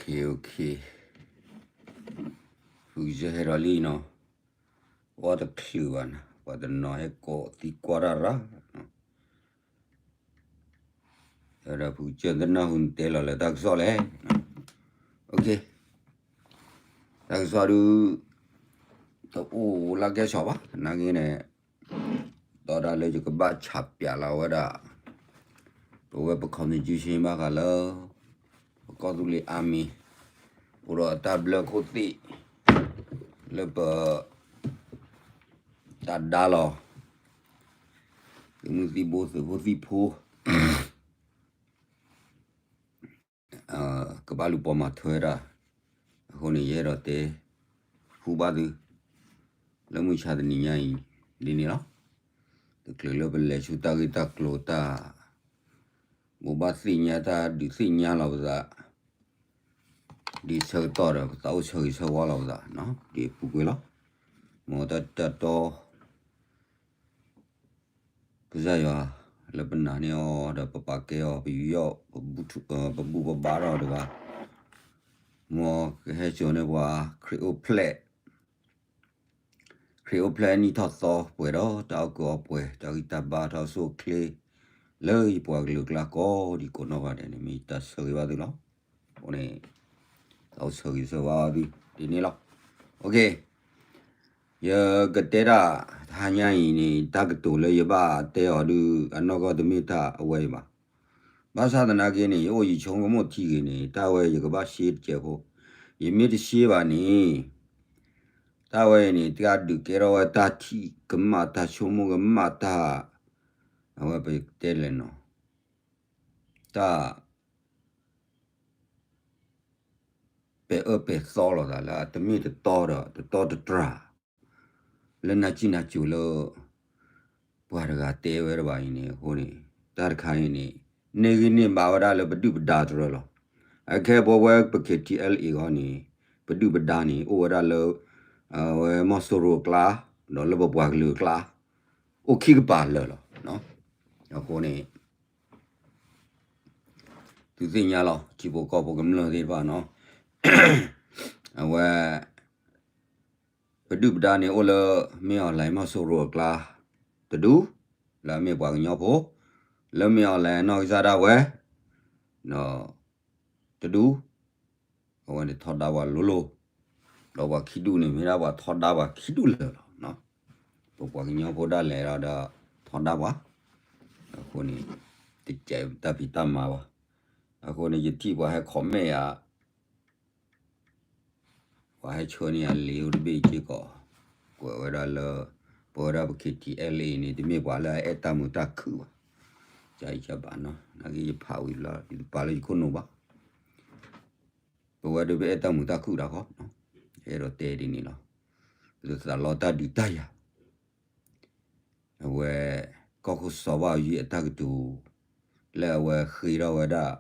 Okay, okay. ဖုကစၢၢ်ဟဲဒီးလံနီၤ, ဝဲတချုးဘၣ်နီၤ, ပှၤတနီၤဟဲကိးသံကွၢ်တၢ်ရၣ်, ဒီးဖုကစၢၢ်တနၢ်ဟူနတဲလီၤလၢတၢ်ကစီၣ်လဲၣ်. Okay, တၢ်ကစီၣ်ဒုး တအိၣ်လၢကဲဆီဘၣ်, နာ်က့န့ၣ် ဒီးဒၣ်လၢယကဘၣ်ဆးပၠးလီၤဝဲဒၣ် ပဝဲပ constitution ဘၣ်ဃးလၢ ပကီၢ်သူလ့ၤ army အိၣ်ဒီးတၢ်ဘျၢခိၣ်သ့ၣ် လၢပ တၢ်ဒါလီၤ သုးမုၢ်သံၣ်ဘိသုးဖိသံၣ်ဖိ ကဘၣ်လူၤပိာ်မၤထွဲတၢ်, အဃိန့ၣ် ယအဲၣ်ဒိးတဲ ဟူဘၣ်သု လၢမုၢ်ဆါတနံၤညါအံၤ ဒ်န့ၣ်လီၤ. တချုးလၢပလဲၤဆူတၢ်ဂ့ၢ်တၢ်ကျိၤတၢ် ဘိးဘၣ်သ့ၣ်ညါတၢ်ဒုးသ့ၣ်ညါလီၤပသး ဒ်ဆၢကတီၢ်ဒီး ပသးအိၣ်ဆၢဂ့ၤဆၢဝါလီၤပသး ဒ်အပူၤကွံာ်လီၤ. မ်တၢ်တၢ်တီ ကစၢ်ယွၤ လၢပနာ်န့ၢ်အီၤဒီးပပာ်ကဲအီၤ ပယူးယီၣ် ပဘူၣ်ပဘါထီၣ်တဂၤ, မ်ကဟဲစိာ်န့ၢ်ပှၤ ခရံာ်အိၣ်ဖျဲၣ် ခရံာ်အိၣ်ဖျဲၣ်နံၣ်ထီၣ်သီပှဲၤဒီး တၢ်အီၣ်ကုၢ်အီပှဲၤ တၢ်ဂံၢ်တၢ်ဘါ တၢ်အိၣ်ဆူၣ်အိၣ်ချ့ လၢယပှၤကလုာ်အကျါကိးဒံးကိးနီၢ်ဂၤဒဲးန့ၣ် မ့ၢ်တၢ်ဆၢဂ့ၤဘၣ်သုလီၤ. အဃိန့ၣ် တၢ်အိၣ်ဆၢဂ့ၤဆၢဝါသုဒ်န့ၣ်လီၤ. Okay, ယကတဲဒၣ် တဟါညါအံၤန့ၣ် တၢ်ကတိၤလၢယဘၣ်တဲအီၤဒုး အနီၢ်ကီၢ်တမ့ၢ်တၢ်အဝဲအံၤဘၣ်. ဘၣ်ဆၣ်သနာ်က့န့ၣ် ယအိၣ်ယဆိကမိၣ်ထံဂ့ၤန့ၣ် တၢ်ဝဲယကဘၣ်ရှဲတစဲးဖိ, ယမ့ၢ်တရှဲဘၣ်န့ၣ် တၢ်ဝဲအံၤန့ၣ် တၢ်ဒုးကဲထီၣ်ဝဲတၢ်ထံၣ်ကမၣ် တၢ်ဆိကမိၣ်ကမၣ် တၢ် အဝဲပတဲလဲၣ်နီၤ တၢ် ပဲာ်အၢပဲာ်သီလိာ်သးလၢအတမ့ၢ်တတီဒီး တတီတတြၢ် လၢနၤစံၣ်နၤစိၤလၢ ပှၤတဂၤတဲဝဲတဘၣ်အံၤန့ၣ်အဃိန့ၣ် တၢ်တခါအံၤန့ၣ် န့ၢ်ဂံၢ်န့ၢ်ဘါဝဲဒၣ်လၢပဒုၣ်ပဒါတရၢလီၤ. အခဲအံၤပဝဲပ K T L A အဂီၢ်န့ၣ် ပဒုၣ်ပဒါန့ၣ် အိၣ်ဝဲဒၣ်လၢ အဝဲမီၢ်စိရိၤအကျါ ဒီးလၢပပှၤကလုာ်အကျါ အိၣ်ခံကပၤလၢာ်လီၤ. အဃိန့ၣ် သုသ့ၣ်ညါလီၤ ထံဖိကီၢ်ဖိကမျၢၢ်သ့ၣ်တဖၣ်နီၤ အဝဲ ပဒုၣ်ပဒါန့ၣ်အိၣ်လၢ မ့ၢ်အီၤလဲၣ် မီၢ်စိရိၤအကျါ တဒူ လၢအမ့ၢ်ပှၤကညီဖိ လၢမ့ၢ်အီၤလဲၣ် နီၢ်ကစၢ်ဒၣ်ဝဲ ဒီး တဒူ အဝဲန့ၣ်ထီဒါပှၤလိၤလိၤ ဒီးပှၤခံဒူၣ်န့ၣ် မ့ၢ်ဒၣ်ပှၤထီဒါပှၤခံဒူၣ်လၢာ်လီၤ. ပပှၤကညီဖိဒၣ်လဲာ်ဒီး ထီဒါပှၤ အဃိန့ၣ် တကဲးတၢ်ဖံးတၢ်မၤဘၣ်. အဃိန့ၣ် ယထံၣ်ပှၤဟဲ comment ယၤ ပှၤဟဲဆှၢန့ၢ်ယၤလံာ်အိၣ်တဘ့ၣ်စ့ၢ်ကီး ကွဲးဝဲဒၣ်လၢ ပဝဲဒၣ်ပ K T L A န့ၣ် တမ့ၢ်ပှၤလၢအအဲၣ်တၢ်မုာ်တၢ်ခုၣ်ဘၣ်. ကဘၣ်နီၤ နာ်က့ယဖးဝံၤလီၤ ယတပာ်လၢယခိၣ်နူာ်ဘၣ်. ပဝဲဒၣ်ပအဲၣ်တၢ်မုာ်တၢ်ခုၣ်တၢ်ဃီ အဲၣ်ဒိးတဲဒ်န့ၣ်လီၤ. ပတသးလီတၢ်ဒုးတၢ်ယၤ အဝဲ ကီၢ်ခိၣ်စီၤဘၣ်အူကၠံအတၢ်ကတိၤ လၢအဝဲဃ့ထီၣ်ဝဲဒၣ်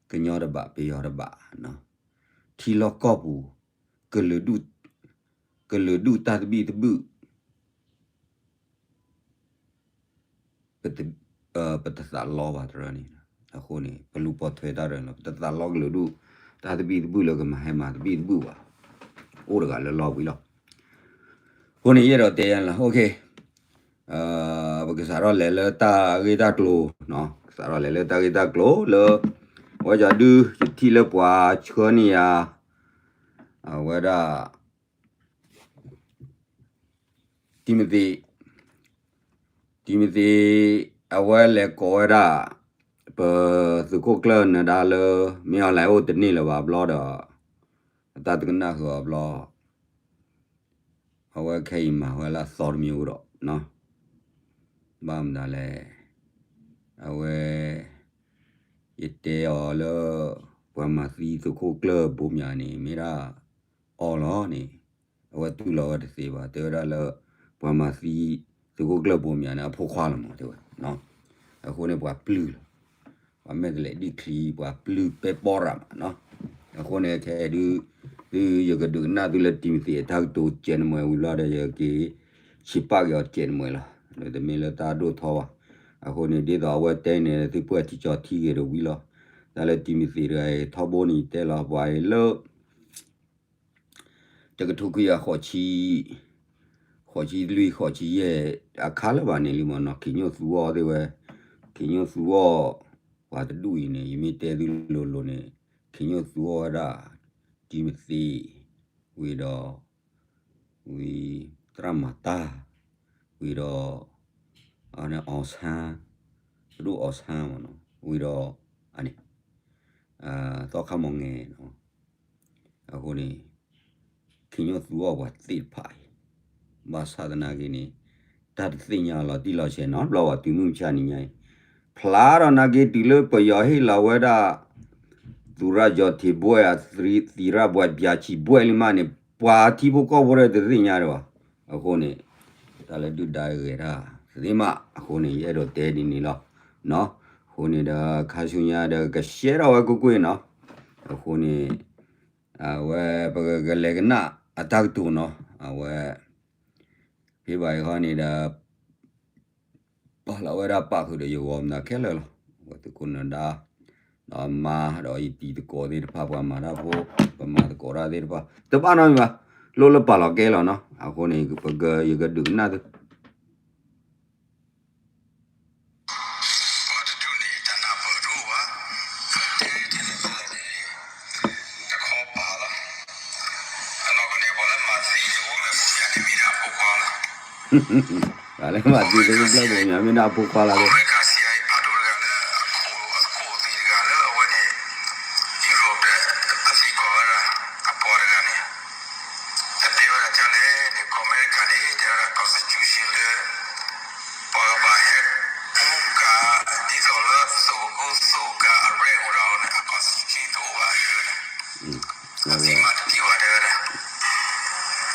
ကညီတဘး ပယီၤတဘး ထံလီၢ်ကီၢ်ပူၤ ကလုာ်ဒူၣ် ကလုာ်ဒူၣ်တၢ်သဘံၣ်သဘုၣ် ပတသးလီဘၣ်တရၢန့ၣ် အဃိန့ၣ် ပလူၤပိာ်ထွဲတၢ်ရၢလီၤ ပတသးလီကလုာ်ဒူၣ် တၢ်သဘံၣ်သဘုၣ်လၢကမၤဟဲမၤသဘံၣ်သဘုၣ်ဘၣ် အိၣ်တဂၤလၢလီဝံၤလီၤ. အဃိန့ၣ် ယအဲၣ်ဒိးတဲယၤလီၤ ပကစးထီၣ်လဲၤလၢတၢ်ဂ့ၢ်တၢ်ကျိၤ ကစးထီၣ်လဲၤလၢတၢ်ဂ့ၢ်တၢ်ကျိၤလၢ အဝဲဒုး ယထံၣ်လၢပှၤဆှၢန့ၢ်ယၤ အဝဲဒၣ် တံၤမသ့း တံၤမသ့း အဝဲလဲၤကိးဝဲဒၣ် ပသုးခိၣ်ကျၢၢ်နၢၤဒါလၢ မ့ၢ်အီၤလဲၤအိၣ်တန့ၢ်လၢၤဘၣ်ဘျီဒီး အတၢ်တကနၣ်ဃုာ်အီၤဘျီ အဝဲခဲအံၤမၤဝဲလၢအသီတမံၤအိၣ်ဒီး ဘၣ်မနုၤလဲၣ် အဝဲ ယတဲအီၤလၢ ပှၤမၤသံသုးခိၣ်ကျၢၢ်ဘိမၠးန့ၣ် မ့ၢ်ဒၣ်အီၤလီၤန့ၣ် အဝဲတူၢ်လိာ်ဝဲတသ့ဘၣ် တဲဝဲဒၣ်လၢ ပှၤမၤသံသုးခိၣ်ကျၢၢ်ဘိမၠးန့ၣ် အဖိခွါလီၤမး တဲဝဲ အဃိန့ၣ်ပှၤပျုၢ်လီၤ ပှၤမဲာ်တလဲးဒံၣ်ချံ ပှၤပျုၢ်ပဲပီၢ်ရၤမးနီၤ အဃိန့ၣ်ခဲအံၤဒုး သုယကဒုးကနၣ်သုလၢတံၤမသ့းအတၢ်ကတိၤကဲးနမှဲဝံၤလီၤဒီး ယက့ၤဆံးပာ်က့ၤအီၤကဲးနမှဲလီၤ တမ့ၢ်လၢတၢ်ဒိၣ်ထီဘၣ် အဃိန့ၣ် ဒ်သိးအဝဲတဲန့ၣ် သုပှဲၤထံကၠီထံဂ့ၤတဝံၤလီၤ တၢ်လၢတံၤမသ့းတဂၤအံၤ ထီဘိန့ၣ် ယတဲလီၤပှၤအံၤလၢ တကထိခွံကယၤဃိးဆံ, ဃိးဆံလွံၢ် ဃိးဆံယဲၢ်အခါလၢၤဘၣ်န့ၣ်လံမ့ၢ်နီၤ, ခ့ၣ်ညိၣ်သူအီၤသ့ၣ်ဝဲ, ခ့ၣ်ညိၣ်သူအီၤ ပှၤတဒူၣ်အံၤန့ၣ် ယမ့ၢ်တဲသုလိၤလိၤန့ၣ်, ခ့ၣ်ညိၣ်သူအီၤဝဲဒၣ် တံၤမသ့း, ဝံၤဒီး ဝံၤ သရၣ်မၤတၢ်, ဝံၤဒီး အီၤဆၣ်, ပဒိၣ်အီၤဆၣ်မ့ၢ်နီၤ, ဝံၤဒီး အန့ၣ် သီခါမီၢ်ငဲၤနီၤ, အဃိန့ၣ် ခ့ၣ်ညိၣ်သူအီၤပှၤသ့ၣ်တဖၣ်အံၤ, ဘၣ်ဆၣ်သနာ်က့န့ၣ် တၢ်တသ့ၣ်ညါလီၤတံၢ်လီၤဆဲးနီတဘျီဘၣ် တုၤမုၢ်မဆါနံၤညါအံၤ, ဖျါထီၣ်နာ်က့တုၤလၢပယီၤဟ့ၣ်လီၤဝဲဒၣ် သူရကျော်ထင်ဘွဲ့ သံရပွားပြာချီဘွဲ့လံမးန့ၣ် ပှၤထံဖိကီၢ်ဖိတသ့ၣ်ညါဒံးဘၣ်. အဃိန့ၣ် တၢ်လၢဒုၣ်ဒါဂဲၤတၢ်သ့မး အဃိန့ၣ် ယအဲၣ်ဒိးတဲဒ်န့ၣ်လီၤ. အဃိန့ၣ်ဒီး ခါဆူညါဒီး ကရှဲထီၣ်ဝဲကွ့ၢ်ကွ့ၢ်နီၤ. အဃိန့ၣ် အဝဲပကလဲၤကနၣ်အတၢ်ကတိၤနီၤ အဝဲ ဖဲဘၣ်အံၤဃီန့ၣ်ဒီး ပာ်လီၤဝဲဒၣ်ပာ်ဃုာ်ဒီးယဂီၢ်မနုၤခဲလၢာ်လီၤ. အဝဲသုးခိၣ်နၢၤဒါ ဒီးမါဒီးယတံၤသကိးသ့ၣ်တဖၣ် ပှၤမၤတၢ်ဖိ ပမၤသကိးတၢ်သ့ၣ်တဖၣ် တဘၣ်နီတမံၤဘၣ်, လိၣ်လၢပာ်လီၤကဲလီၤနီၤ. အဃိန့ၣ် ပက ယကဒုးကနၣ်သု ပှၤတဒူၣ်န့ၣ် တၢ်နၢ်ပၢၢ်တအိၣ်ဘၣ်, တဲထဲလဲၣ်ထဲလဲၣ်န့ၣ် တခီပာ်လီၤ. အနီၢ်ကီၢ်န့ၣ် ပှၤလၢမၤသံတအိၣ်လၢပူၤမ့ၢ်န့ၣ် မ့ၢ်ဒၣ်အဖိခွါလီၤ. ပှၤလၢမၤသံတအိၣ်လၢပူၤမ့ၢ်န့ၣ် မ့ၢ်ဒၣ်အဖိခွါလီၤ. အမဲရကၤ CIA ဖးဒိၣ်တဂၤလၢအခိၣ် အခိၣ်သ့ၣ်တဂၤလၢအဝဲန့ၣ် Europe ဒီး ပသံကွၢ်ဝဲဒၣ် အပှၤတဂၤန့ၣ် အတဲဝဲဒၣ်ဒ်လဲၣ်န့ၣ် ကီၢ်အမဲရကၤန့ၣ် တဲဝဲဒၣ် constitution လၢ ပှၤကဘၣ်ဟဲကူကၤ ဒ်သိးလၢသိၣ်ကိၢ်သိၣ်ကၤအရဲၣ်အိၣ်ဒီးန့ၣ် အ constitution တအိၣ်ဘၣ်တဲဝဲဒၣ်. အသံမၤတသံဘၣ်တဲဝဲဒၣ်.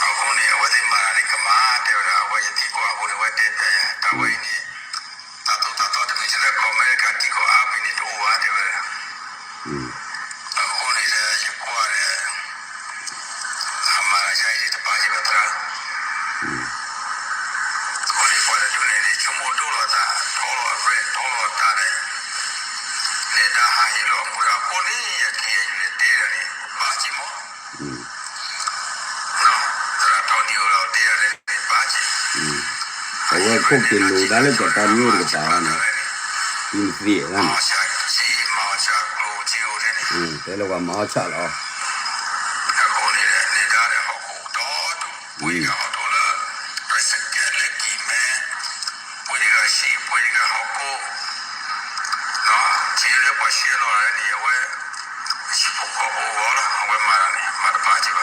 အဃိန့ၣ် အဝဲသ့ၣ်မၤတၢ်န့ၣ် ကမၣ်တဲဝဲဒၣ် အဝဲယသံကွၢ်အဃိန့ၣ် အဝဲတဲဖျါယၤ တၢ်ဝဲအံၤန့ၣ် တၢ်သိၣ်တၢ်သီတမံၤလၢကီၢ်အမဲရကၤထံကီၢ်အါပ့ၤန့ၣ်တအိၣ်ဘၣ်တဲဝဲဒၣ်. အဃိန့ၣ်ဒီး ယကွၢ်ဒီး အမၤတၢ်ယါအံၤတဘၣ်ယံၤဘၣ်သရၣ်. အဃိန့ၣ် ပှၤတဒူၣ်န့ၣ် ဆိကမိၣ်ဒိၣ်လီၤသး ထီလီၤအရဲၣ် ထီလီၤတၢ်ဒီး လဲၤတၢ်ဟးဟ့ၣ်လီၤမူဒီး အဃိန့ၣ် ယက့ၤယလဲၤတဲဒီးန့ၣ် ဘၣ်က့ၤမး သရၣ်ထီဒံၣ်အိၣ်ဒီးတဲဒီးန့ၣ် ဘၣ်က့ၤ အဝဲခိၣ်က့ၤလိာ်ဒၣ်လၢကီၢ်တၢ်မံၤအိၣ်တကပၤန့ၣ် တုၤမသ့ၣ်န့ၣ် တဲလၢပှၤမၤအီၣ်ဆၣ်လီၤ. အဃိန့ၣ် နဲဒၣ်ဒီးဟီၣ်ခိၣ်ဒီတူၢ် ပှ့ၤတဂၤဟီၣ်ခိၣ်လၢ ပရၢစကဲးလၢကံၢ်မဲ ပှ့ၤတဂၤဆံး ပှ့ၤတဂၤဟီၣ်ခိၣ် ထံလၢပှၤဆှၢလီၤန့ၣ် အဝဲ ဟံၣ်ဖိဃီဖိအဂီၢ်လီၤ အဝဲမၤတၢ်န့ၣ် မၤတဘၣ်က့ၤဘၣ်.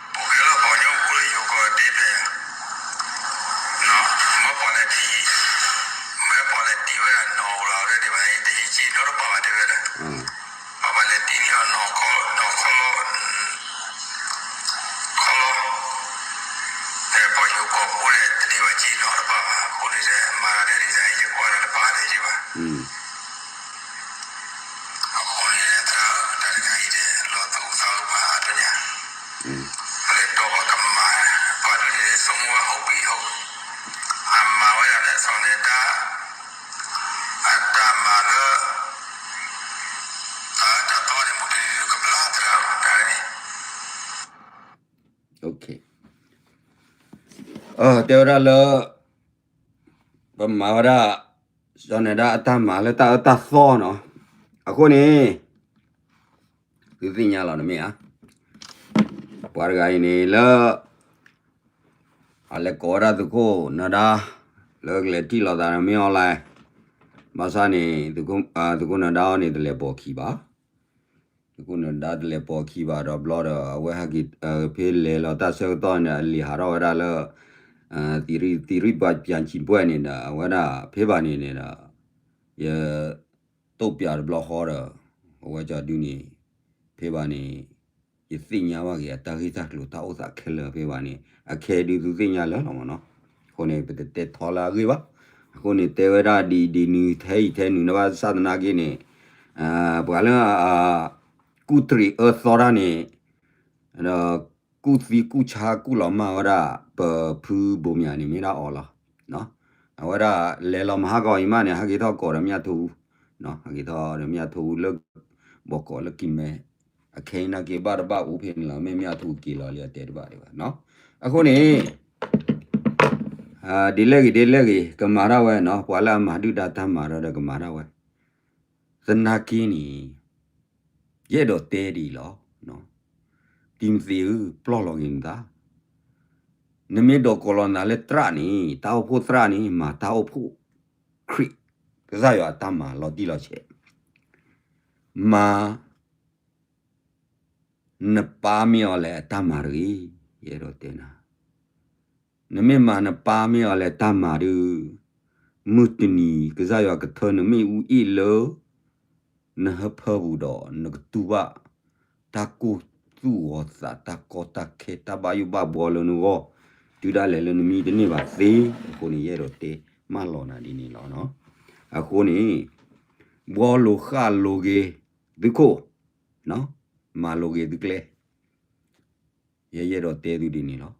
ပကဲလၢပှၤကညီဖိလၢယိၤကီၢ်တဲဖျါယၤ မ့ၢ်ပှၤလဲၤထံၣ် မ့ၢ်ပှၤလဲၤတ့ၢ်ဝဲဒၣ်နီၢ်အိၣ်လီၤ အဝဲဒၣ်ဒ်ဘၣ် တဟ့ၣ်က့ၤနီတဘၣ်ဘၣ်တဲဝဲဒၣ်. ပှၤဘၣ်လဲၤတ့ၢ်န့ၢ်အီၤနီၢ်ခီ နီၢ်ခီလီၤ ခီလီၤ ပှၤယိၤကီၢ်ဖိဒီး တဒ့ဘၣ်က့ၤနီတဘၣ်ဘၣ် အဃိန့ၣ်ဒီး မၤတၢ်ဒ်န့ၣ် ယကွၢ်ဒီးတဘၣ်ဒ်ယဘၣ်. အဃိန့ၣ် သရၣ်ဧၢ တၢ်တခါအံၤဒီး လီၤသူၣ်သးအုးဘၣ်အါတညါ ပလဲၤတီၢ်ဘၣ်ကမၣ် ပှၤဒ်န့ၣ် ဆိကမိၣ်ဝဲ ဟုတ်ပြီဟုတ် အမၤဝဲဒၣ်လၢစီၤနဲၤဒါ အတၢ်မၤလၢ တၢ်အၢတၢ်သီန့ၣ် မူတလံၤကဘျါသရၣ်တၢ်န့ၣ် တဲဝဲဒၣ်လၢ ပမၤဝဲဒၣ် စီၤနဲၤဒါအတၢ်မၤလၢတၢ်အၢတၢ်သီနီၤ အဃိန့ၣ် သုသ့ၣ်ညါလီၤတမ့ၢ်ဧါ. ပှၤတဂၤအံၤန့ၣ်လၢ အလဲၤကိးဝဲဒၣ်သုးခိၣ်နၢၤဒါ လၢကလဲၤထံၣ်လိာ်သးန့ၣ်မ့ၢ် online ဘၣ်ဆၣ်န့ၣ် သုးခိၣ်နၢၤဒါအီၤန့ၣ် တလဲၤပိာ်ခံဘၣ်. သုးခိၣ်နၢၤဒါတလဲၤပိာ်ခံဘၣ်ဒီးဘျီဒီး အဝဲဟဲက့ၤ ဖဲလဲၤလီၤတၢ်ဆၢကတီၢ်န့ၣ် အလံာ်ဟးထီၣ်ဝဲဒၣ်လၢ သံရံၣ်ပှၤပၠးဆံးဘှဲၣ်န့ၣ်ဒီး အဝဲဒၣ်ဖဲဘၣ်န့ၣ်န့ၣ်ဒီး ယ တိာ်ပၠးတဘျီဃီဒီး အဝဲကဒုးန့ၣ် ဖဲဘၣ်န့ၣ် ယသ့ၣ်ညါဘၣ်က့ၤအတၢ်ဂ့ၢ်တၢ်ကျိၤတၢ်အိၣ်သးခဲလၢာ်ဖဲဘၣ်န့ၣ် အခဲဒုးသုသ့ၣ်ညါလၢာ်လီၤမ့ၢ်နီၤ. အဃိန့ၣ် ပတတဲထီလၢအဂ့ၢ်ဘၣ်. အဃိန့ၣ် တဲဝဲဒၣ်ဒ်အံၤဒ်နုၤ ထဲအံၤထဲနုၤ နဘၣ်ဆၣ်သနာ်က့န့ၣ် ပှၤလၢ ကူၣ်တရံးအၢသီတၢ်န့ၣ် ဒီး ကူၣ်သံကူၣ်ဆါကူၣ်လီၤမၢ်ဝဲဒၣ် ပဖုဘိးမၠးန့ၣ်မ့ၢ်ဒၣ်အီၤလီၤ. အဝဲဒၣ်လဲၤလီၤမဟါကီးအံၤမးန့ၣ် ဟဲက့ၤထီၣ်ကိးဒီးမၠၣ်ထူ ဟဲက့ၤထီၣ်ဒီးမ့ၢ်အထိၣ်အူလၢ ဘီကီးလၢကံၢ်မဲ, အခဲအံၤနာ်က့ဘၣ်တဘၣ်အိၣ်ဖဲန့ၣ်လီၤ, မ့ၢ်မ့ၢ်အထိၣ်က့ၤလီၤလံအတဲတဘၣ်ဒံးဘၣ်နီၤ. အဃိန့ၣ် ဒ်လဲၣ်ဂ့ၤဒ်လဲၣ်ဂ့ၤ ကမၤတၢ်ဝဲနီၤ, ပှၤလၢအမၤဒုၣ်ဒါတၢ်မၤဒီးကမၤတၢ်ဝဲ, သနာ်က့န့ၣ် ယအဲၣ်ဒိးတဲဒ်အံၤလီၤ. တံၤမသ့းဧၢ, ပျီၢ်လီၤက့ၤနသး, နမ့ၢ်ဒိးကိးလီၤနၤလၢသရၣ်န့ၣ်, တၢ်အိၣ်ဖှိၣ်သရၣ်န့ၣ် မၤတၢ်အိၣ်ဖှိၣ်ခရံာ် ကစၢ်ယွၤအတၢ်မၤလီၤတံၢ်လီၤဆဲး, မၤ နပၢ်မ့ၢ်အီၤလဲၣ်အတၢ်မၤတဂ့ၤ, ယအဲၣ်ဒိးတဲနၤ, နမ့ၢ်မၤနပၢ်မ့ၢ်အီၤလဲၣ်တၢ်မၤဒီး, မုၢ်တနံၤ ကစၢ်ယွၤကထၢနမ့ၣ်အူအ့ၣ်လၢ နဟၢဖၢပူၤဒီး နကတူၢ်ဘၣ် တၢ်ကိၢ်သူၣ်ဂီၤသး တၢ်ကီတၢ်ခဲ တၢ်ဘၣ်ယိၣ်ဘၣ်ဘှီလၢနဂီၢ်, တုၤဒၣ်လဲာ်လၢနမံတန့ၢ်ဘၣ်သ့, အဃိန့ၣ် ယအဲၣ်ဒိးတဲမၢလီၤနၤဒ်န့ၣ်လီၤ. အဃိန့ၣ် ဘှီလိာ်ဃၣ်လိာ်က့ၤသုခိၣ်, မၤလိာ်က့ၤသုကျဲ, ယဲယအဲၣ်ဒိးတဲသုဒ်န့ၣ်လီၤ.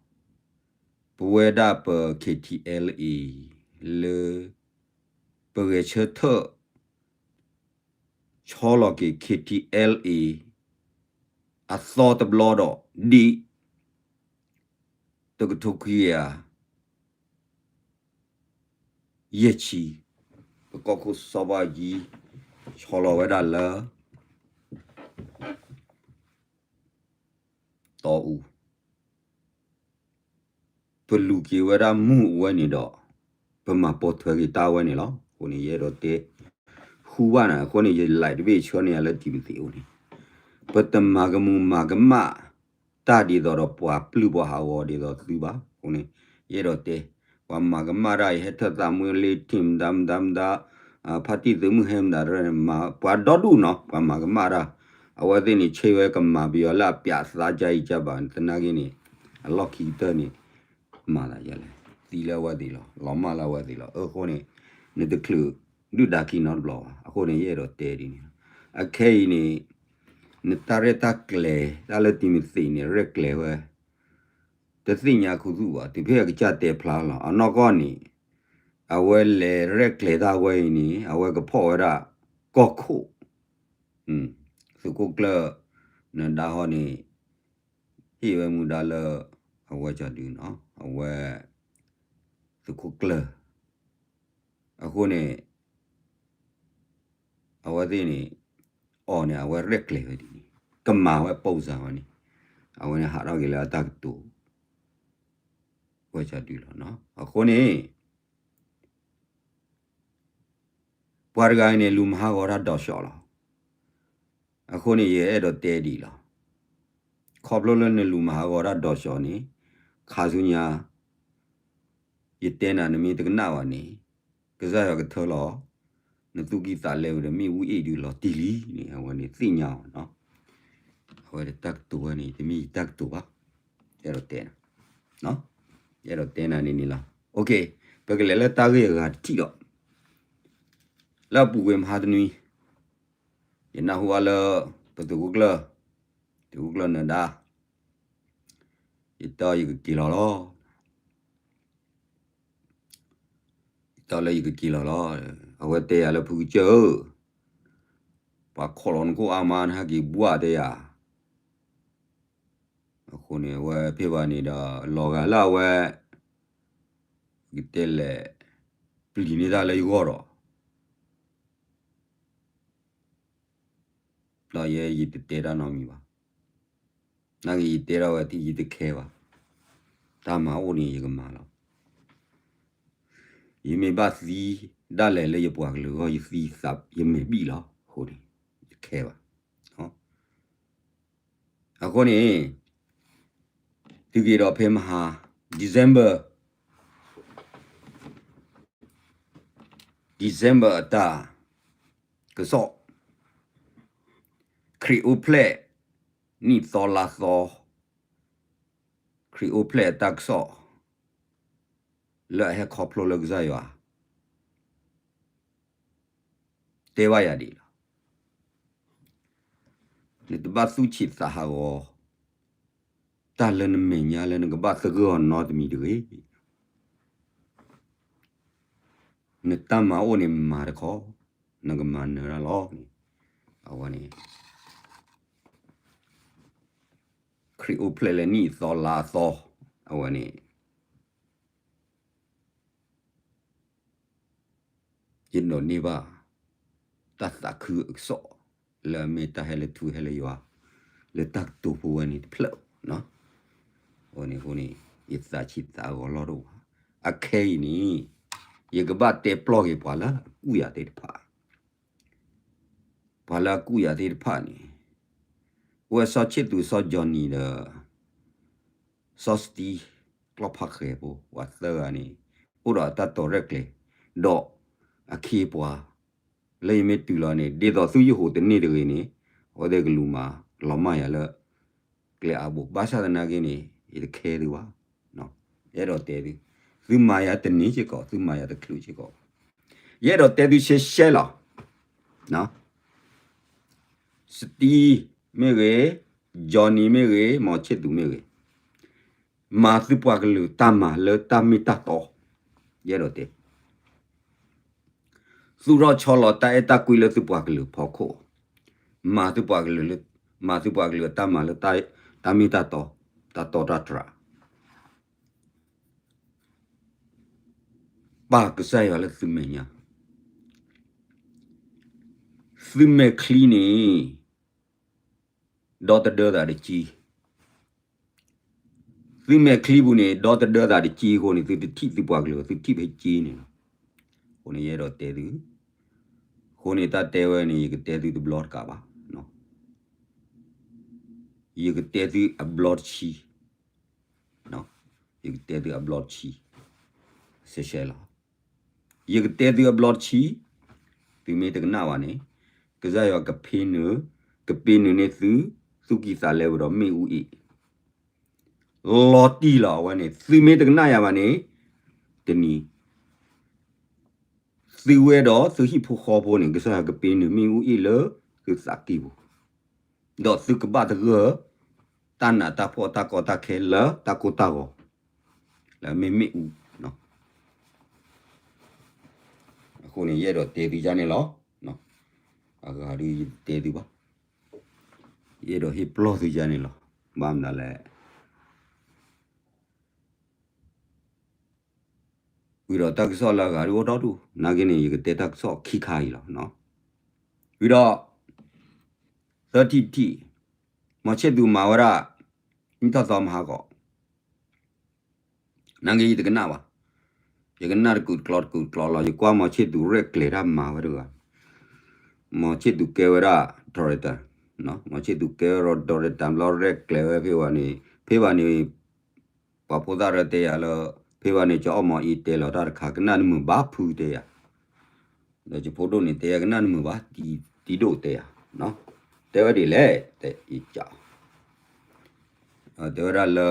ပဝဲဒၣ်ပ K T L A လၢ ပဂဲၤဆၢထၢၣ် ဆီလီၤက့ၤ K T L A အသီတဘျီဒီး ဒ် တကထိခွံကယၤ ယဲၢ်ဆံ, ပကီၢ်ခိၣ်စီၤဘၣ်ယံၤ ဆီလီၤဝဲဒၣ်လၢ တီအူ ပလူၤက့ၤဝဲဒၣ်မုၢ်အဝဲန့ၣ်ဒီး ပမၤပိာ်ထွဲက့ၤတၢ်ဝဲန့ၣ်လီၤ. အဃိန့ၣ် ယအဲၣ်ဒိးတဲ ဃူဘၣ်နၤ, အဃိန့ၣ် ယလဲၤတဘ့ၣ်ဆှၢန့ၢ်ယၤလၢတံၤမသ့းအအိၣ်န့ၣ်, ပတမၤကမူၤမၤကမၣ်တၢ်ဒ်သိးဒီးပှၤပျုၢ်ပှၤဟးဂီၤဒ်သိးသုဘၣ်. အဃိန့ၣ် ယအဲၣ်ဒိးတဲ ပှၤမၤကမၣ်တၢ် ယဟဲထၢၣ်သးမွ့လ့ထံၣ်မတၤမတၤမတၤ, ဖါတံၢ်သုးမုၢ်ဟဲမတၤတရၢန့ၣ် ပှၤဒီဒူၣ်နီၤ ပှၤမၤကမၣ်တၢ်, အဝဲသ့ၣ်န့ၣ် ဆ့ဝဲကမၤပယီၤလၢအပၠးသးကါအံၤကါဘၣ် သနာ်က့န့ၣ် အလီၢ်ခံကတၢၢ်န့ၣ် မၤသးယဲလဲၣ်, သံလၢအဝဲသ့ၣ်လီၤ, လီၤမၢ်လၢအဝဲသ့ၣ်လီၤ. အဃိန့ၣ် နတချုးဒုၣ်ဒါခံနီတဘျီဘၣ်. အဃိန့ၣ် ယအဲၣ်ဒိးတဲဒ်န့ၣ်လီၤ. အခဲအံၤန့ၣ် နတၢ်ရဲၣ်တၢ်ကျဲၤ တၢ်လၢတံၤမသ့းန့ၣ် ရဲၣ်ကျဲၤဝဲ တသ့ၣ်ညါခူသူၣ်ဘၣ်, တုၤဖဲအကစၢ်တဲဖျါလီၤ. အနီၢ်ကီၢ်န့ၣ် အဝဲလဲၤရဲၣ်ကျဲၤတၢ်ဝဲအံၤန့ၣ် အဝဲကဖီၣ်ဝဲဒၣ်ကီၢ်ခိၣ်, သုးခိၣ်ကျၢၢ် နဒါဟီန့ၣ် ဟ့ၣ်ဝဲမူဒါလၢ အဝဲကၠီဒုနီၤ အဝဲ သုးခိၣ်ကျၢၢ်, အဃိန့ၣ် အဝဲသ့ၣ်န့ၣ် အီၤန့ၣ် အဝဲရဲၣ်ကျဲၤဝဲဒ်န့ၣ် ကမၤဝဲပိစၢ်ဝဲန့ၣ် အဝဲန့ၣ်ဟးထီၣ်က့ၤလၢအတၢ်ကတိၤ ဝဲကၠီဒုလီၤ. အဃိန့ၣ် ပှၤတဂၤအံၤန့ၣ် လူၤမၤဟးဂီၤတၢ်ဒီးစီၤလီၤ. အဃိန့ၣ် ယအဲၣ်ဒိးတဲဒ်အံၤလီၤ. ခီဖျိလၢနလူၤမၤဟးဂီၤတၢ်ဒီးစီၤန့ၣ် ခါဆူညါ ယတဲနၤ နမ့ၢ်တကနၣ်ဘၣ်န့ၣ် ကစၢ်ယွၤကထၢလီၤ နသူၣ်ကံၢ်သးလဲဝဲဒီး မ့ၣ်အူအ့ၣ်ဒုးလီၤတံၢ်လံန့ၣ် အဝဲန့ၣ်သ့ၣ်ညါအီၤနီၤ. အဝဲတၢ်ကတိၤဝဲန့ၣ် တမ့ၢ်ယတၢ်ကတိၤဘၣ်. ယအဲၣ်ဒိးတဲနၤ, ယအဲၣ်ဒိးတဲနၤန့ၣ်န့ၣ်လီၤ. ပကလဲၤလၢတၢ်ဂ့ၢ်အဂၤတထံၣ်ဒီး လၢအပူၤကွံာ်မဟါတနွံ ယနၢ်ဟူဘၣ်လၢ ပသုးခိၣ်ကျၢၢ်, သုးခိၣ်ကျၢၢ်နဒါ, ယတဲအီၤယကက့ၤလီၤလီၤ. ယတဲအီၤလၢယကက့ၤလီၤလီၤ. အဝဲတဲယၤလၢဖုကစၢၢ်ဧၢ, ပှၤခိးလီၤနခိၣ်အါမး နဟဲက့ၤဘှၣ်တဲယၤ. အဃိန့ၣ် အဝဲဖဲဘၣ်န့ၣ်ဒီး လီၤဂာ်လၢအဝဲ ကတဲလဲၣ် ပျံၤန့ၢ်တၢ်လၢယဂီၢ်ဒီး ဒီးယဲယတတဲတၢ်နီတမံၤဘၣ်. နာ်က့ယတဲထီၣ်ဝဲ ယတခဲဘၣ်. တၢ်မၤအိၣ်န့ၣ်ယကမၤလီၤ. ယမ့ၢ်ဘၣ်သံဒၣ်လဲာ်လၢယပှၤကလုာ်အဂီၢ် ယသံသးယမဲာ်ဘံၣ်လီၤ. အဃိန့ၣ် ယတခဲဘၣ်. အဃိန့ၣ် တုၤက့ၤဒီးဖဲမဟါ December, December အတၢ်ကစီၣ်, ခရံာ်အိၣ်ဖျဲၣ်နံၣ်သီလါသီ, ခရံာ်အိၣ်ဖျဲၣ်အတၢ်ကစီၣ် လၢအဟဲခီဖျိလၢကစၢ်ယွၤ တဲဘၣ်ယၤဒ်အံၤလီၤ. နတဘၣ်သူၣ်ဆံးသးဟးဂီၤ တၢ်လၢနမဲာ်ညါလၢနကဘၣ်သဂၢၢ်အီၤနီတမံၤတဂ့ၤ. နတၢ်မၤအိၣ်န့ၣ်မၤတခီ, နကမၤနၢၤတၢ်လီၤန့ၣ်, အဝဲန့ၣ် ခရံာ်အိၣ်ဖျဲၣ်လၢနံၣ်အသီလါအသီ, အဝဲန့ၣ် ယဒိးန့ၢ်ဘၣ် တၢ်သးခုအကစီၣ် လၢအမ့ၢ်တၢ်ဟဲလၢထူဟဲလၢယွၤ လၢတၢ်ကတိၤဖိဝဲန့ၣ်တဖျၢၣ်, အဃိန့ၣ် ယသးဆံးသးဂီၤလီၢ်တအိၣ်ဘၣ်. အခဲအံၤန့ၣ် ယကဘၣ်တဲပျီၢ်က့ၤပှၤလၢအကူၣ်ယၤသ့ၣ်တဖၣ်, ပှၤလၢအကူၣ်ယၤသ့ၣ်တဖၣ်န့ၣ် အိၣ်ဝဲစီၤဆ့ၣ်သူး စီၤကၠီနံၤဒီး စီၤစတံ ကျီၢ်ဖးဃဲၤဖိ ပှၤသၢဂၤန့ၣ် အိၣ်ဒီးအတၢ်တီၤရဲၣ်ကျဲၤ ဒီးအခ့အပှၤ လၢယမ့ၢ်တုၤလီၤန့ၣ် ဒ်သိးသုယဟိးတန့ၢ်တဂ့ၤန့ၣ် အဝဲသ့ၣ်ကလူၤမၤလီၤမၢ်ယၤလၢ ကျဲအါဘိ ဘၣ်ဆၣ်သနာ်က့န့ၣ် ယတခဲသုဘၣ်. ယအဲၣ်ဒိးတဲသု, သုမၤယၤတန့ၢ်စ့ၢ်ကီး သုမၤယၤတချုးစ့ၢ်ကီး, ယအဲၣ်ဒိးတဲသုရှဲရှဲလီၤ. စတံမ့ၢ်ဂ့ၤ, ကၠီနံၤမ့ၢ်ဂ့ၤ, မီၤဆ့ၣ်သူးမ့ၢ်ဂ့ၤ, မၤသုပှၤကလုာ်တၢ်မၤလၢတၢ်မ့ၢ်တၢ်တီ, ယအဲၣ်ဒိးတဲ သူၣ်ထီၣ်ဆီလီၤတၢ်အဲၣ်တၢ်ကွံလၢသုပှၤကလုာ်ဖီခိၣ်, မၤသုပှၤကလုာ်လၢ, မၤသုပှၤကလုာ်အတၢ်မၤလၢတၢ်မ့ၢ်တၢ်တီ, တၢ်တီတၢ်တြၢ်, ပာ်ကစၢ်ယွၤလၢသုမဲာ်ညါ, သုမဲာ်ချံန့ၣ် ဒီတဒၢသးတကံ သုမဲာ်ချံပူၤန့ၣ် ဒီတဒၢသးတကံအဃိန့ၣ် သုတထံၣ်သုပှၤကလုာ် သုထံၣ်ဖဲက့န့ၣ်လီၤ. အဃိန့ၣ် ယအဲၣ်ဒိးတဲသု, အဃိန့ၣ် တၢ်တဲဝဲန့ၣ် ယကတဲသုတဘျီတကးဘၣ်, ယကတဲသုအဘျီတဆံ, ယကတဲသုအဘျီတဆံ, ရှဲရှဲလီၤ. ယကတဲသုအဘျီတဆံ, သုမ့ၢ်တကနၣ်ဘၣ်န့ၣ်, ကစၢ်ယွၤကဖ့နုာ်, ကပ့ၤနုာ်န့ၢ်သု, သူၣ်ကံၢ်သးလဲဝဲဒီးမ့ၣ်အူအ့ၣ် လီၤတံၢ်လီၤ. အဝဲန့ၣ် သုမ့ၢ်တကနၣ်ယၤဘၣ်န့ၣ်, တနံၤ သုဝဲဒီးသုဟံၣ်ဖိဃီဖိန့ၣ် ကစၢ်ယွၤကပ့ၤနုာ်မ့ၣ်အူအ့ၣ်လၢသုသးကံၢ်ပူၤ, ဒီးသုကဘၣ်သဂၢၢ် တၢ်နးတၢ်ဖှီၣ်တၢ်ကီတၢ်ခဲလၢတၢ်ကိၢ်တၢ်ဂီၤ, လၢမ့ၢ်မ့ၣ်အူ အဃိန့ၣ် ယအဲၣ်ဒိးတဲသုဒ်န့ၣ်လီၤ. အဂၤဒုးယတဲသုဘၣ်, ယအဲၣ်ဒိးဟ့ၣ်ပျီၢ်သုဒ်န့ၣ်လီၤ. ဘၣ်မနုၤလဲၣ်, ဝံၤဒီးတၢ်ကစီၣ်လၢအဂၤဒုးအိၣ်ဒီဒူၣ်, နာ်က့န့ၣ် ယကတဲတၢ်ကစီၣ်ခံခါအံၤလီၤ. ဝံၤဒီး သၢထံၣ်တထံၣ်, မီၤဆ့ၣ်သူးမၤဝဲဒၣ် နံၣ်ထီၣ်သီမဟါကီး နာ်က့ယတကနၣ်ဘၣ်, ယကနၣ်တကူာ်တကျီတကူာ်တကျီလီၤ. ယကွၢ်မီၤဆ့ၣ်သူးရဲၣ်ကျဲၤတၢ်မၤဝဲတဂၤ, မီၤဆ့ၣ်သူးကဲဝဲဒၣ် director, မီၤဆ့ၣ်သူးကဲဝဲဒၣ် director ဘျီရဲၣ်ကျဲၤဝဲဖဲဘၣ်န့ၣ်, ဖဲဘၣ်န့ၣ် ပှၤဖိသၣ်ရၢတဲယၤလၢ ဖဲဘၣ်န့ၣ် ကအီၣ်မီၤအ့တဲလီၤတၢ်တခါ ကနၣ်နမုာ်ဘၣ်ဖုတဲယၤ, ဒီးယဖိဒိၣ်န့ၣ်တဲယၤ ကနၣ်နမုာ်ဘၣ် တံဒိၣ်တဲယၤ, တဲဝဲဒ်လဲၣ်, တဲအံၤကး တဲဝဲဒၣ်လၢ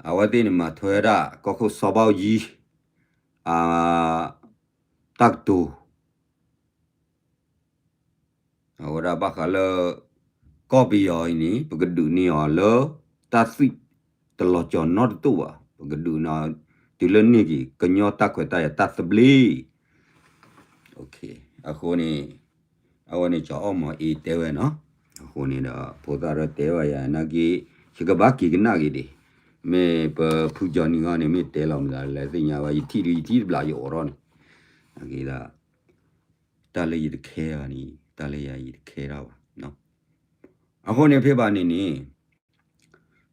အဝဲသ့ၣ်န့ၣ်မၤထွဲဝဲဒၣ် ကီၢ်ခိၣ်စီၤဘၣ်အူကၠံ အ တၢ်ကတိၤ အဝဲဒၣ်ဘၣ်ဃးလၢ ကီၢ်ပယီၤအံၤန့ၣ် ပကဒုးန့ၢ်အီၤလၢ တၢ်သွံၣ်တလီၤကီၤနီတတိၢ်ဘၣ်, ပကဒုးန့ၢ်အီၤ တုၤလၢန့ၢ်က့ၤ ကညီတၢ်ခွဲးတၢ်ယာ်တၢ်သဘျ့ အဃိန့ၣ် အဝဲန့ၣ် ကအီၣ်မီၤအ့တဲဝဲနီၤ, အဃိန့ၣ်ဒီး ဖိသၣ်ရၢတဲဝဲယၤ နာ်က့ ယကဘၣ်က့ၤကနၣ်က့ၤဒံး, မ့ၢ်ပဖုကၠီနံၤဂီၢ်န့ၣ် မ့ၢ်တဲလီၤမတၤလဲၣ်သ့ၣ်ညါဝဲ ယထံၣ်ဒုးယထံၣ်တဘျးယအိးထီၣ်န့ၣ်, နာ်က့ဒီး တၢ်လၢယတခဲဘၣ်န့ၣ် တၢ်လၢယၤယတခဲတၢ်ဘၣ်, အဃိန့ၣ်ဖဲဘၣ်န့ၣ်န့ၣ်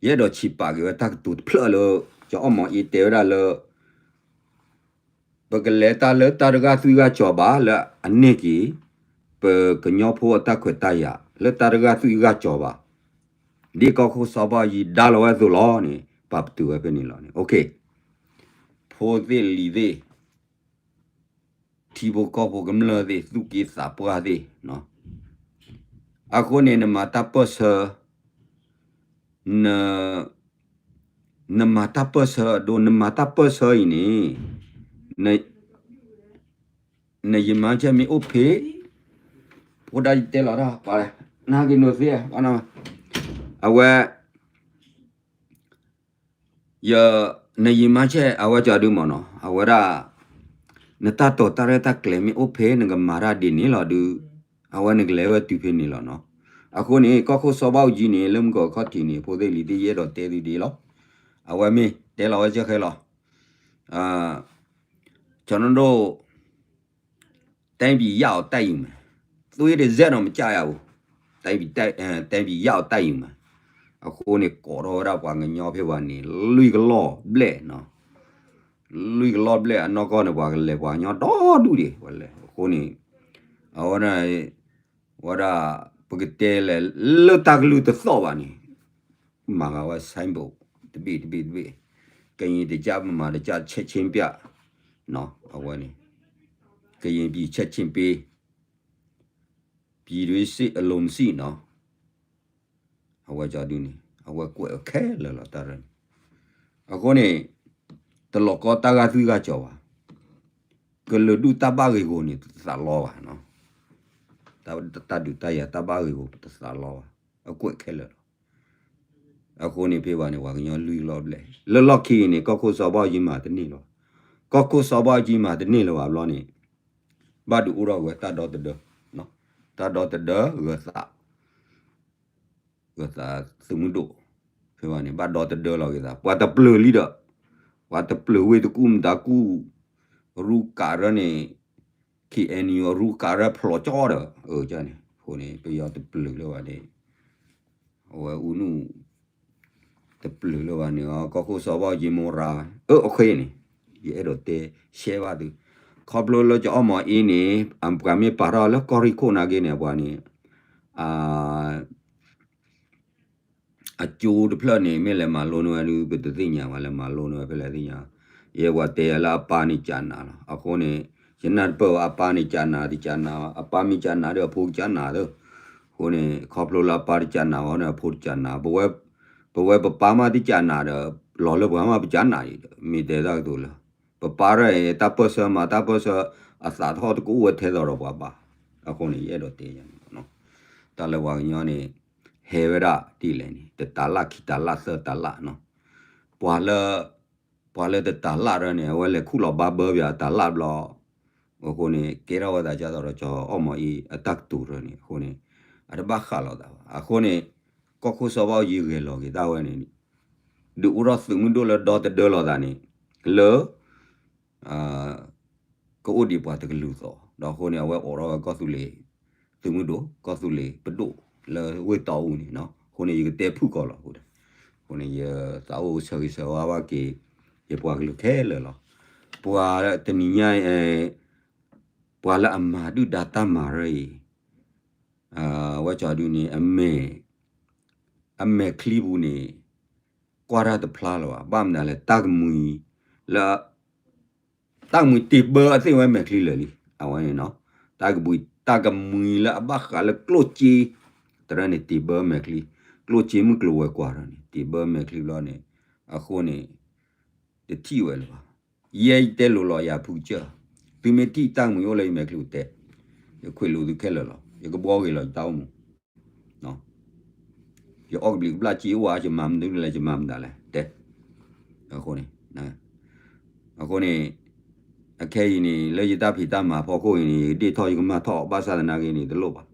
ယအဲၣ်ဒိးဆံးပာ်က့ၤဝဲတၢ်ကတိၤတဖျၢၣ်လၢ ကအီၣ်မီၤအ့တဲဝဲဒၣ်လၢ ပကလဲၤတၢ်လၢတၢ်တဂၤသွံၣ်ဂၤကၠီၤဘၣ်လၢအန့ၢ်က့ၤ ပကညီဖိအတၢ်ခွဲးတၢ်ယာ် လၢတၢ်တဂၤသွံၣ်ဂၤကၠီၤဘၣ်, ဒ်ကီၢ်ခိၣ်စီၤဘၣ်ယံၤဒါလီၤဝဲအသိးလီၤန့ၣ် ပာ်ပတုာ်ဝဲဖဲန့ၣ်လီၤန့ၣ်, ဖိသ့ၣ်လံၤသ့ၣ် ထံဖိကီၢ်ဖိကမျၢၢ်သ့ၣ် သူၣ်က့သးပှၢ်သ့ၣ်, အဃိန့ၣ် နမၤတၢ်ပၢၢ်ဆၢ န နမၤတၢ်ပၢၢ်ဆၢအဒိ နမၤတၢ်ပၢၢ်ဆၢအံၤန့ၣ် နယံာ်မါဆဲးမ့ၢ်အိၣ်ဖဲ ဖိဒါယတဲလီၤတၢ် ပှၤလဲၣ် နဟဲက့ၤနိးသ့ အဝဲ ယ နယံာ်မါဆဲး အဝဲကၠီဒုမ့ၢ်နီၤ အဝဲဒၣ် နတၢ်တိာ်တၢ်ရဲၣ်တၢ်ကျဲၤမ့ၢ်အိၣ်ဖဲနကမၤတၢ်ဒ်န့ၣ်လီၤဒုး, အဝဲနကလဲၤဝဲတုၤဖဲန့ၣ်လီၤနီၤ. အဃိန့ၣ် ကီၢ်ခိၣ်စီၤဘၣ်အူကၠံန့ၣ် လၢမုၢ်ကီၢ်ခီၣ်ထံးန့ၣ် ဖိသ့ၣ်လံၤသ့ၣ် ယအဲၣ်ဒိးတဲသုဒ်လီၤ. အဝဲမ့ၢ်တဲလီၤဝဲကဲဃဲလီၤ. ကျွန်တော်တို့ တိုင်းပြည်ရအောင်တိုက်ယူမယ်, သွေးတွေ စက်တော့ မကြရဘူး, တိုင်းပြည်တိုက်အဲတိုင်းပြည်ရအောင်တိုက်ယူမယ်. အဃိန့ၣ် ကိးထီၣ်ဝဲဒၣ်ပှၤကညီဖဲဘၣ်န့ၣ် လွံၢ်ကလီၢ်ဘျဲၣ်နီၤ, လွံၢ်ကလီၢ်ဘျဲၣ်အနီၢ်ကီၢ်န့ၣ် ပှၤကလဲၤပှၤကညီဒီဒူၣ်ဒံး ပှၤလဲၤ. အဃိန့ၣ် အဝဲဒၣ် ဝဲဒၣ် ပကတဲလဲၣ် လၢတၢ်ကလုၢ်တသီၣ်ဘၣ်န့ၣ် မၤဂၤဝဲ signboard တဘ့ၣ်တဘ့ၣ်တဘ့ၣ်, ကရင်တစ်ကျပ် ဗမာတစ်ကျပ် ချက်ချင်းပြ အဝဲန့ၣ် ကရင်ပြည် ချက်ချင်းပေး, ပြည်တွင်းစစ် အလိုမရှိ နီၤ. အဝဲကၠီဒုန့ၣ် အဝဲကွဲးအခဲလၢာ်လီၤတၢ်ရၢန့ၣ်. အဃိန့ၣ် တလီၤကီတၢ်ဂာ်သွံၣ်ဂာ်စီၤဘၣ်, ကလုာ်ဒူၣ်တၢ်ဘၣ်ဂ့ၢ်ဂီၤန့ၣ် တသးလီဘၣ်နီၤ, တၢ်ဒုးတၢ်ယၤတၢ်ဘၣ်ဂ့ၢ်ဂီၤ တသးလီဘၣ်, အကွဲးခဲလၢာ်လီၤ. အဃိန့ၣ်ဖဲဘၣ်န့ၣ် ပှၤကညီလွံၢ်ကလီၢ်ဘျဲၣ် လၢလီၢ်ခံအံၤန့ၣ် ကီၢ်ခိၣ်စီၤဘၣ်အူကၠံမၤတန့ၢ်လၢၤဘၣ်, ကီၢ်ခိၣ်စီၤဘၣ်အူကၠံမၤတန့ၢ်လၢၤဘၣ်ဘျီန့ၣ် ဘၣ်ဒုးအိၣ်ထီၣ်ဝဲတၢ်ဒီသဒၢ, တၢ်ဒီသဒၢဂၢၤသး ဂၢၤသးသုးမုၢ်ဒိၣ်, ဖဲဘၣ်န့ၣ် ဘၣ်ဒီသဒၢလီၤက့ၤသး ပှၤတပျၢၤလံဒီး, ပှၤတပျၢၤဝ့ၢ်တကူၣ်မတၤကူၣ်, ရူကးရၢန့ၣ် KNU ရူကးရၢဖျိးကၠီဒီး အန့ၣ် အဃိန့ၣ် ပယီၤတပျၢၤလၢၤဘၣ်န့ၣ် အဝဲအူနုၣ် တပျၢၤလၢၤဘၣ်န့ၣ် ကီၢ်ခိၣ်စီၤဘၣ်အူကၠံမိရၤ, အခဲအံၤန့ၣ် ယအဲၣ်ဒိးတဲရှဲဘၣ်သု, ခီဖျိလၢကအီၣ်မီၤအ့န့ၣ် ပှၤမ့ၢ်ပာ်ထီၣ်လၢကီၢ်ရ့ၣ်ခိၣ်နာ်က့န့ၣ် ပှၤန့ၣ် အကၠိတဖျၢၣ်န့ၣ် မ့ၢ်လဲၤမၤလိန့ၢ်ဝဲဒုး ပတသ့ၣ်ညါဘၣ် လဲၤမၤလိန့ၢ်ဝဲဖဲလဲၣ်သ့ၣ်ညါ, ယဲပှၤတဲယၤလၢအပၢ်န့ၣ်ကနးလီၤ. အဃိန့ၣ် ယနၢ်တပၢၢ်ဘၣ် အပၢ်န့ၣ်ကနးတကနး, အပၢ်မ့ၢ်ကနးဒီးအဖိကကနးသၢ, အဃိန့ၣ် ခီဖျိလၢအပၢ်တကနးဘၣ်န့ၣ် အဖိတကနး, ပဝဲပပၢ်မးတကနးဒီး လီၤလၢပှၤမးပကနးအံၤဒီး မ့ၢ်တဲတၢ်ကတိၤလၢ ပပၢ်ရဲၣ်အံၤ တၢ်ပၢၢ်ဆၢမး တၢ်ပၢၢ်ဆၢ အသးထီၣ်တကအိၣ်ဝဲထဲသိးဒီးပှၤဘၣ်. အဃိန့ၣ် ယအဲၣ်ဒိးတဲယၤန့ၣ် တၢ်လၢပှၤကညီန့ၣ် ဟဲဝဲဒၣ်ဒ်လဲၣ်န့ၣ် တတၤလၣ်ခံတၤလၣ်သၢတၤလၣ်နီၤ, ပှၤလၢ ပှၤလၢတတၤလၣ်ရၢန့ၣ် အဝဲလဲၤခူၣ်လီၤဘါဘၢပှၤတၤလၣ်ဘျီ, အဃိန့ၣ် ကဲထီၣ်ဝဲသးကၢ်သိးဒီးကၠီအီၣ်မီၤအ့အတၢ်ကတိၤရၢန့ၣ် အဃိန့ၣ် အတဘၣ်ဃးလိာ်သးဘၣ်. အဃိန့ၣ် ကီၢ်ခိၣ်စီၤဘၣ်အူကၠံဂဲၤလီၤက့ၤတၢ်ဝဲန့ၣ် ဒုးအိၣ်ထီၣ်သုးမုၢ်ဒိၣ်လၢဒီသဒၢလိာ်သးန့ၣ် လၢ ကအိၣ်ဒံးပှၤတကလုာ်သိး, ဒီးအဃိန့ၣ် အဝဲအိးထီၣ်ဝဲကီၢ်သူလ့ၤသုးမုၢ်ဒိၣ် ကီၢ်သူလ့ၤပဒိၣ်လၢဝ့ၢ်တီအူန့ၣ်နီၤ. အဃိန့ၣ် ယကတဲဖုၣ်ကီးလီၤအဃိဒီး, အဃိန့ၣ် ယသးအိၣ်ဆၢဂ့ၤဆၢဝါဘၣ်က့ၤ ယပှၤကလုာ်ခဲလၢာ်လီၤ. ပှၤတနံၤညါအံၤ ပှၤလၢအမၤဒုၣ်ဒါတၢ်မၤရၢအံၤ အဝဲကၠီဒုန့ၣ် အမဲာ်ချံပူၤန့ၣ် ကွၢ်တၢ်တဖျါလၢၤဘၣ်. ဘၣ်မနုၤလဲၣ် တၢ်ကမှံၤလၢ တၢ်ကမှံၤတ့ၢ်ဘၢအသ့ၣ်ဝဲမဲာ်ချံလၢာ်လံ. အဝဲန့ၣ်နီၤ တၢ်ကမှံၤ တၢ်ကမှံၤလၢအဘၣ်ဃးလၢကျိၣ်စ့ တရၢန့ၣ် တ့ၢ်ဘၢမဲာ်ချံ, ကျိၣ်စ့မုၢ်ကျိၤဝဲၤကွာ်တရၢန့ၣ် တ့ၢ်ဘၢမဲာ်ချံဘျီန့ၣ် အဃိန့ၣ် တထံၣ်ဝဲလၢၤဘၣ်. ယဲယတဲလိၤလီၤယၤဖုကစၢၢ်, သုမ့ၢ်ထံၣ်တၢ်ကမှံၤအိၣ်လၢယမဲာ်ချံအိၣ်တဲ, ယခွဲးလိာ်သုခဲလၢာ်လီၤ. ယကဘှီဂ့ၤလီၤယတၢ်အိၣ်မူ ယအီၣ်ကဘျံးကဘျၣ်က့အိၣ်ဧါ, ယမၤမနုၤလဲၣ် ယမၤမတၤလဲၣ် တဲ. အဃိန့ၣ် အဃိန့ၣ် အခဲအံၤန့ၣ် လၢယတၢ်ဖံးတၢ်မၤဖီခိၣ်အံၤန့ၣ် ယဒ့ၣ်ထီၣ်ယကမၢ်ထီၣ် ဘၣ်ဆၣ်သနာ်က့န့ၣ် တလိၣ်ဘၣ်.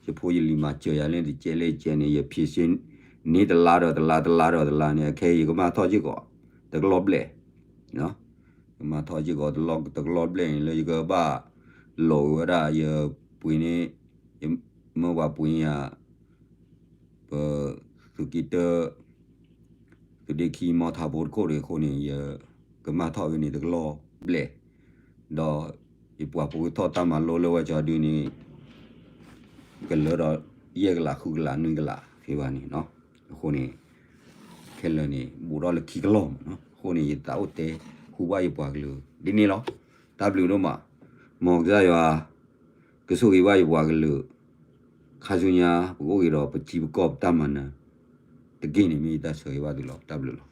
ယဖိယလံၤမၤစၢၤယၤလၢတကဲလၢကဲန့ၣ် ယဖံးစ့န့ၢ်တလါဒီးတလါ တလါဒီးတလါန့ၣ် အခဲအံၤယကမၢ်ထီၣ်စ့ၢ်ကီး တကလီၢ်ဘျဲၣ် ကမၢ်ထီၣ်စ့ၢ်ကီး တကလီၢ်ဘျဲၣ်န့ၣ် လၢယကဘၣ်လိးဝဲဒၣ် ယပှ့ၤန့ၣ် ယမၢပှၤပှ့ၤယၤ ပသုးက့တၢ သုးဒ့ခံမီထးဖိတခိၣ်ဒံးအဃိန့ၣ် ယကမၢ်ထီၣ်ဝဲန့ၣ်တကလီၢ်ဘျဲၣ်, ဒီးယပှၤဖိကထီၣ်တၢ်မၤလိလၢဝဲကၠီဒုန့ၣ် ကလၢဒီးယဲၢ်ကလး ဃုကလး နွံကလး ဖဲဘၣ်န့ၣ်နီၤ. အဃိန့ၣ် ခဲလၢာ်န့ၣ် ဘူးထီၣ်လၢခံကလီၢ်မးနီၤ. အဃိန့ၣ် ယသးအိၣ်တဲဟူဘၣ်ယပှၤကလုာ်ဒ်န့ၣ်လီၤ. တၢ်ဘျုးဒိၣ်မး, မ်ကစၢ်ယွၤ ကဆိၣ်ဂ့ၤဘၣ်ယပှၤကလုာ်, ခါဆူညါ ပကအိၣ်ဂ့ၤဒီးပထံပကီၢ်ပတၢ်မၤနၢၤတက့ၢ်န့ၣ် မ့ၢ်ယတၢ်ဆၢဂ့ၤဘၣ်သုလီၤ. တၢ်ဘျုးလီၤ.